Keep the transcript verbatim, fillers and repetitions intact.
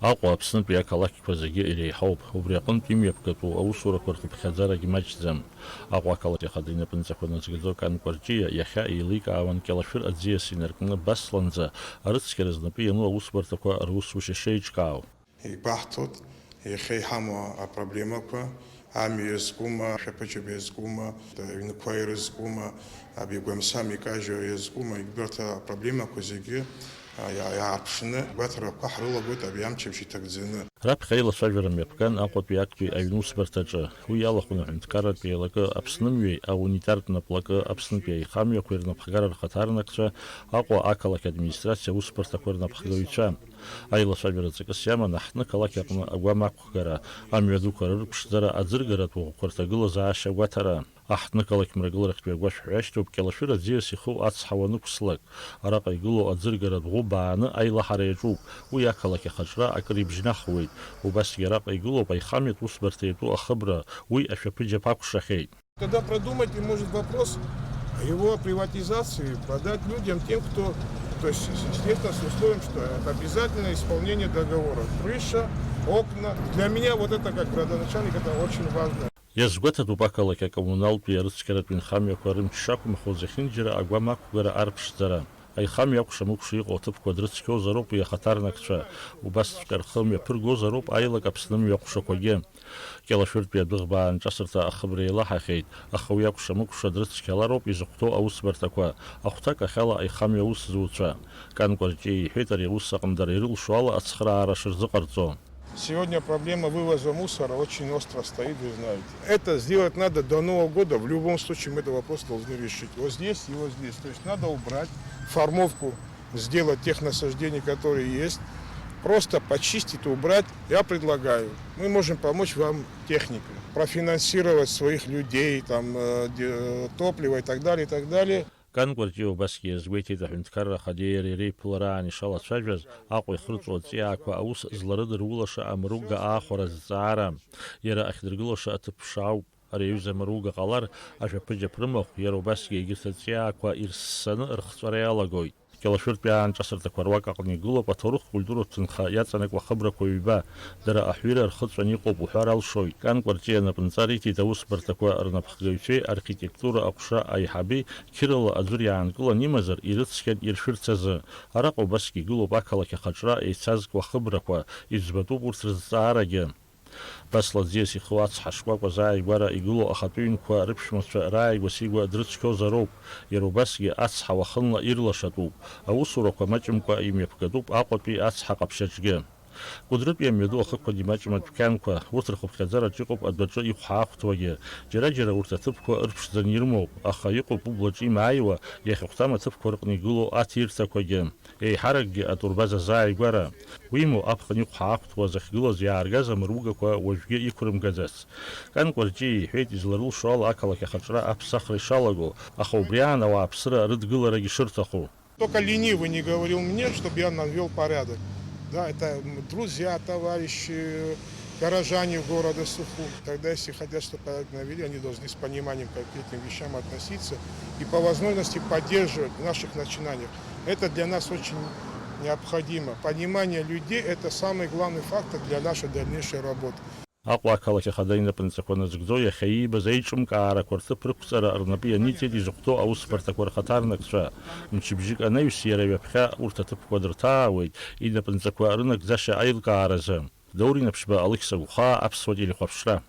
Аҟәа Аԥснытәи ақалақьқәа зегьы иреиҳауп, убри аҟынтә имҩаԥгатәу аусурақәа рхыԥхьаӡарагь маҷӡам. Аҟәа ақалақь ахада инапынҵақәа назгӡо Кан Кәарҷиа иахьа еиликаауан Кьалашәыр аӡиас инаркны Басланӡа арыцқьара знапы иану аусбарҭақәа русушьа шеиҿкаау. Ибаҳҭоит иахьа иҳамоу апроблемақәа, амҩа иазкума, ашәаԥыџьаԥ иазкума, аҩнқәа ирызкума, абри агәамсам икажьу иазкума, убарҭ апроблемақәа зегьы, а, иа-, иаарԥшны агәаҭарақәа ҳрылагоит абри амчыбжь иҭагӡаны. Раԥхьа аилацәажәара мҩаԥган Аҟәатәи актәи аҩнусбарҭаҿы. Уи иалахәын аҳәынҭқарратә еилакы Аԥсны мҩеи аунитартә наплакы Аԥснытәи аихамҩақәеи рнапхгара рхаҭарнакцәа, Аҟәа ақалақь администрациа аусбарҭақәа рнапхгаҩцәа. Аилацәажәара ҵакыс иаман аҳҭны-қалақь аҟны агәам ақәгара, амҩадуқәа рырԥшӡара, аӡыргаратә ӷәқәа рҭагылазаашьа агәаҭара. Аҳҭны-қалақь мрагыларахьтәи агәашә ҳәа иашьҭоуп Кьалашәыр аӡиас иху ацҳа уанықәслак. Араҟа игылоу аӡыргаратә ӷәы бааны аилаҳара иаҿуп, уи ақалақь ахаҿра акыр ибжьнахуеит. Убасгьы араҟа игылоуп аихамҩатә усбарҭа иатәу ахыбра, уи ашәаԥыџьаԥ акәшахьеит. Тогда продумайте, может, вопрос о его приватизации, продать людям, тем, кто, то есть, естественно, с условием, что это обязательно исполнение договора. Крыша, окна. Для меня вот это, как градоначальник, это очень важно. Иазгәаҭатәуп ақалақь акоммуналтәи арыцқьаратә инхамҩақәа рымч шақәымхоз зехьынџьара агәам ақәгара арԥшӡара. Аихамҩа акәша-мыкәша иҟоу аҭыԥқәа дрыцқьозароуп уи ахаҭарнакцәа, убасҵәҟьа рхы мҩаԥыргозароуп аилак Аԥсны мҩа ҟәшақәагьы. Кьалашәыртәи адәыӷба аанҿасырҭа ахыбра еилаҳахьеит, аха уи акәша-мыкәша дрыцқьалароуп изыхәҭоу аусбарҭақәа, ахәҭак ахьала аихамҩа аусзуҩцәа. Кан Кәарҷиа иҳәеит, ари аус аҟны дара ирылшо ала ацхыраара шырзыҟарҵо. Сегодня проблема вывоза мусора очень остро стоит, вы знаете. Это сделать надо до Нового года, в любом случае мы этот вопрос должны решить. Вот здесь и вот здесь. То есть надо убрать формовку, сделать тех насаждений, которые есть, просто почистить, убрать. Я предлагаю, мы можем помочь вам техникой, профинансировать своих людей, там, э, де-, топливо и так далее, и так далее. Кан Кәарҷиа убасгьы иазгәеиҭеит, аҳәынҭқарра ахадеи иареи реиԥылараан ишалацәажәаз, Аҟәа ихырҵәо аҵиаақәа аус зларыдырулаша амруга аахәара азҵаара. Иара ахьдыргылаша аҭыԥ ԥшаауп. Ари аҩыза амруга ҟалар, ашәаԥыџьаԥ рымахә, иара убасгьы егьырҭ аҵиаақәа ирссаны рхҵәара иалагоит. Кьалашәыртәи аанҿасырҭақәа руак аҟны игылоуп аҭоурых-культуратә ҭынха иаҵанакуа ахыбрақәа ҩба. Дара аҳәира рхыҵәан иҟоуп уҳәар алшоит. Кан Кәарҷиа напынҵа риҭеит аусбарҭақәа рнапхгаҩцәеи архитектура аҟәша аиҳаби. Қьырала аӡәыр иаанкылан имазар, ирыцқьан иршәырц азы. Араҟа убасгьы игылоуп ақалақь ахаҿра еицазкуа ахыбрақәа, иӡбатәуп урҭ рызҵаарагьы. Басла аӡиас иху ацҳа шкәакәа азааигәара игылоу ахатәы ҩнқәа рыԥшәмацәа рааигәа-сигәа дрыцқьозароуп, иара убасгьы ацҳа уахынла ирлашатәуп, аусурақәа маҷымкәа имҩаԥгатәуп Аҟәатәи ацҳа ҟаԥшьаҿгьы. Кәыдрытәи амҩаду ахықәан имаҷым адәқьанқәа, урҭ рхыԥхьаӡараҿ иҟоуп адәаҿы ихәҳаахәҭуагьы, џьара-џьара урҭ аҭыԥқәа ырԥшӡаны ирымоуп, аха иҟоуп ублаҿы имааиуа, иахьахәҭам аҭыԥқәа рҟны игылоу аҭирҭақәагьы. Еиҳаракгьы атурбаза азааигәара. Уимоу, аԥхын ихәҳаахәҭуа захьгылаз иааргаз амыругақәа уажәгьы иқәрымгаӡац. Кан Кәарҷиа иҳәеит, изларылшо ала ақалақь ахаҿра аԥсахра ишалаго, аха убри аан ауааԥсыра рыдгыларагьы шырҭаху. Только ленивый не говорил мне, чтобы я навёл порядок. Да, это, м, друзья, товарищи, горожане города Сухум. Тогда, если хотят, чтобы порядок навели, они должны с пониманием к этим вещам относиться и по возможности поддерживать в наших начинаниях. Это для нас очень необходимо. Понимание людей — это самый главный фактор для нашей дальнейшей работы. Аҟәа ақалақь ахада инапынҵақәа назгӡо иахьа иибаз аиҿымкаарақәа рҭыԥ рықәҵара рнапы ианиҵеит изыхәҭоу аусбарҭақәа рхаҭарнакцәа. Мчыбжьык анаҩс иара ҩаԥхьа урҭ аҭыԥқәа дырҭаауеит, инапынҵақәа рынагӡашьа аилкааразы. Даур Инаԥшьба, Алықьса Гәхаа, Аԥсуа телехәаԥшра.